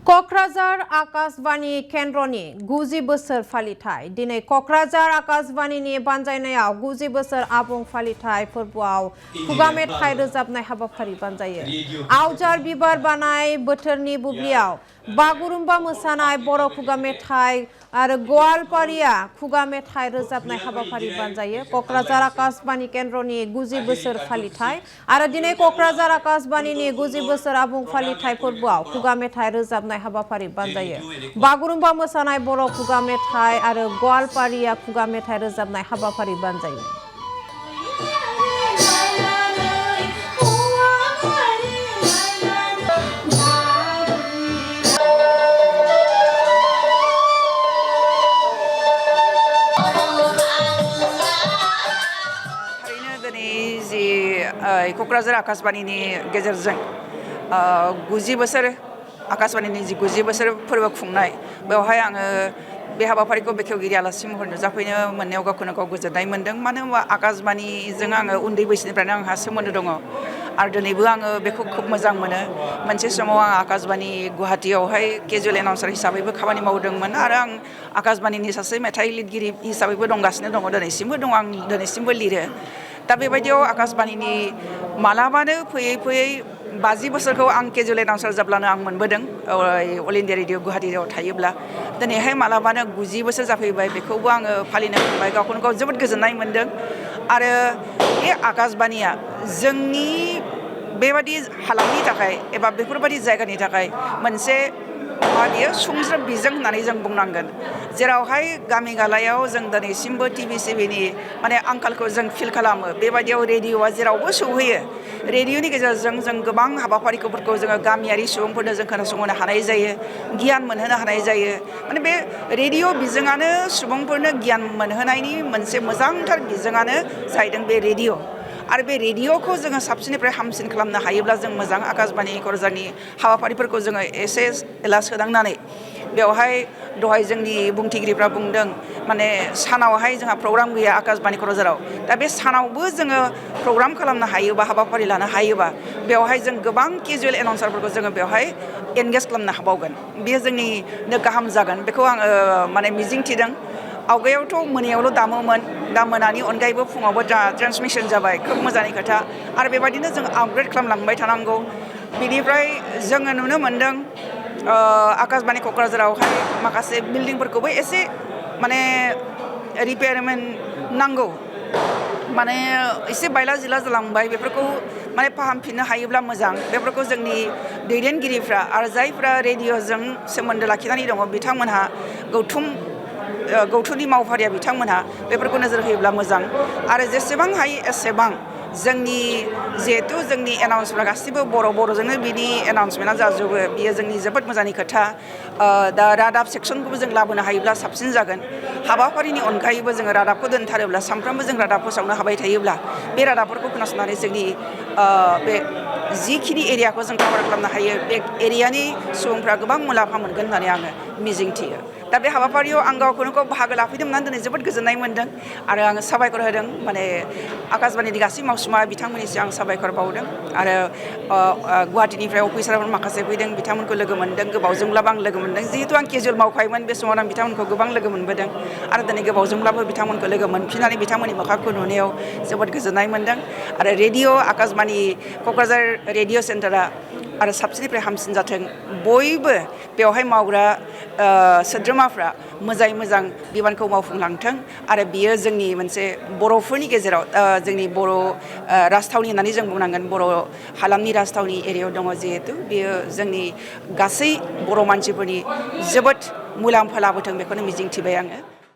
क'क्राझार आकाशबाणी केन्द्रनि 90 बोसोर फालिथाय दिनै क'क्राझार आकाशबाणीनि बानजायनायाव 90 बोसोर आबुं फालिथाय फोरबोआव खुगा मेथाइ रोजाबनाय हाबाफारि बानजायो। आवजार बिबार बानाय बोथोरनि बुब्लियाव बागुरुम्बा मोसानाय बर' खुगा मेथाइ आरो गवालपारिया खुगा मेथाइ रोजाबनाय हाबाफारि बानजायो। क'क्राझार आकाशबाणी केन्द्रनि 90 बोसोर फालिथाय आरो दिनै क'क्राझार आकाशबाणीनि 90 बोसोर आबुं फालिथाय फोरबोआव खुगा मेथाइ रोजाबनाय हाबाफारि बानजायो। बागुरुम्बा मोसानाय बर' खुगा मेथाइ आरो गवालपारिया खुगा मेथाइ रोजाबनाय हाबाफारि बानजायो। क'क्राझार आकाशबाणीनि गेजेरजों 90 बोसोर आकाशबाणीनि 90 बोसोर फोरबो खुंनाय बेवहाय आङो बे हाबाफारिखौ बेखेवगिरि आलासि महरै नुजाफैनो मोननायाव गावखौनो गाव गोजोननाय मोन्दों। मानो होनबा आकाशबाणीजों आङो उन्दै बैसोनिफ्रायनो आंहा सोमोन्दो दङ आरो दिनैबो आङो बेखौ खुब मोजां मोनो। मोनसे समाव आं आकाशबाणी गुवाहाटीयावहाय केजुवेल एनाउन्सार हिसाबैबो खामानि मावदोंमोन आरो आं आकाशबाणीनि सासे मेथाइ लिरगिरि हिसाबैबो दंगासिनो दङ, दिनैसिमबो दं, आं दिनैसिमबो लिरो। दा बेबायदियाव आकाशबाणीनि मालाबानो फैयै 50 बोसोरखौ आं केजुवेल एनाउन्सार जाब्लानो आं मोनबोदों अल इन्डिया रेडिअ गुवाहाटीयाव थायोब्ला। दिनैहाय मालाबानो 90 बोसोर जाफैबाय, बेखौबो आङो फालिनो मोनबाय, गावखौनो गाव जोबोद गोजोननाय मोन्दों। आरो बे आकाशबाणीया जोंनि बेबादि हालामनि थाखाय एबा बेफोरबायदि जायगानि थाखाय मोनसे बियो सुंज्रोब बिजों होननानै जों बुंनांगोन, जेरावहाय गामि गालायाव जों दिनैसिमबो टिभि सिभिनि माने आंखालखौ जों फिल खालामो। बेबायदियाव रेडिअ'आ जेरावबो सौहैयो। रेडिअ'नि गेजेरजों जों गोबां हाबाफारिफोरखौ जोङो गामियारि सुबुंफोरनो जों खोनासंहोनो हानाय जायो, गियान मोनहोनो हानाय जायो। माने बे रेडिअ' बिजोङानो सुबुंफोरनो गियान मोनहोनायनि मोनसे मोजांथार बिजोङानो जाहैदों बे रेडिअ'। आरो बे रेडिअ'खौ जोङो साबसिननिफ्राय हामसिन खालामनो हायोब्ला जों मोजां। आकाशबाणी क'क्राझारनि हाबाफारिफोरखौ जोङो एसे एला सोदांनानै बेवहाय दहाय जोंनि बुंथिगिरिफ्रा बुंदों माने सानावहाय जोंहा प्रग्राम गैया आकाशबाणी क'क्राझाराव। दा बे सानावबो जोङो प्रग्राम खालामनो हायोबा, हाबाफारि लानो हायोबा, बेवहाय जों गोबां केजुवेल एनाउन्सारफोरखौ जोङो बेवहाय एनगेज खालामनो हाबावगोन। बेयो जोंनिनो गाहाम जागोन, बेखौ आङो माने मिजिंथिदों। आवगायावथ' मोनायावल' दामोमोन, दा मोनानि अनगायैबो फुङावबो ट्रेन्समिसन जाबाय, खोब मोजांनि खोथा। आरो बेबायदिनो जों आपग्रेड खालामलांबाय थानांगौ। बिनिफ्राय जोङो नुनो मोन्दों आकाशबाणी क'क्राझारावहाय माखासे बिल्डिंफोरखौबो एसे माने रिपेयारमेन्ट नांगौ, माने एसे बायला जिला जालांबाय। बेफोरखौ माने फाहामफिननो हायोब्ला मोजां। बेफोरखौ जोंनि दैदेनगिरिफ्रा आरो जायफ्रा रेडिअ'जों सोमोन्दो लाखिनानै दङ बिथांमोनहा गौथुमनि मावफारिया बिथांमोनहा बेफोरखौ नोजोर होयोब्ला मोजां। आरो जेसेबां हायो एसेबां जोंनि जिहेथु जोंनि एनाउन्सफ्रा गासिबो बर'जोंनो बिनि एनाउन्समेन्टआ जाजोबो, बियो जोंनि जोबोद मोजांनि खोथा। दा रादाब सेक्सनखौबो जों लाबोनो हायोब्ला साबसिन जागोन। हाबाफारिनि अनगायैबो जोङो रादाबखौ दोनथारोब्ला, सानफ्रोमबो जों रादाब फोसावनो हाबाय थायोब्ला, बे रादाबफोरखौ खोनासंनानै जोंनि बे जिखिनि एरियाखौ जों कभार खालामनो हायो, बे एरियानि सुबुंफ्रा गोबां मुलाम्फा मोनगोन होननानै आङो मिजिंथियो। दा बे हाबाफारियाव आं गावखौनो गाव बाहागो लाफैदों होननानै दिनै जोबोद गोजोननाय मोन्दों आरो आङो साबायखर होदों। माने आकाशबाणीनि गासै मावसुमा बिथांमोननिसिम आं साबायखर बावदों। आरो गुवाहाटीनिफ्राय अफिसारफोर माखासे फैदों, बिथांमोनखौ लोगो मोन्दों, गोबावजोंब्लाबो आं लोगो मोन्दों। जिहेतु आं केजुवेल मावखायोमोन, बे समाव आं बिथांमोनखौ गोबां लोगो मोनबोदों आरो दिनै गोबावजोंब्लाबो बिथांमोनखौ लोगो मोनफिननानै बिथांमोननि मोखांखौ नुनायाव जोबोद गोजोननाय मोन्दों। आरो रेडिअ' आकाशबाणी क'क्राझार रेडिअ' सेन्टारा आरो साबसिननिफ्राय हामसिन जाथों। बयबो बेवहाय मावग्रा सोद्रोमाफ्रा मोजाङै मोजां बिबानखौ मावफुंलांथों आरो बियो जोंनि मोनसे बर'फोरनि गेजेराव जोंनि बर' राजथावनि होननानै जों बुंनांगोन। बर' हालामनि राजथावनि एरियायाव दङ जिहेतु, बियो जोंनि गासै बर' मानसिफोरनि जोबोद मुलाम्फा लाबोथों, बेखौनो मिजिंथिबाय आङो।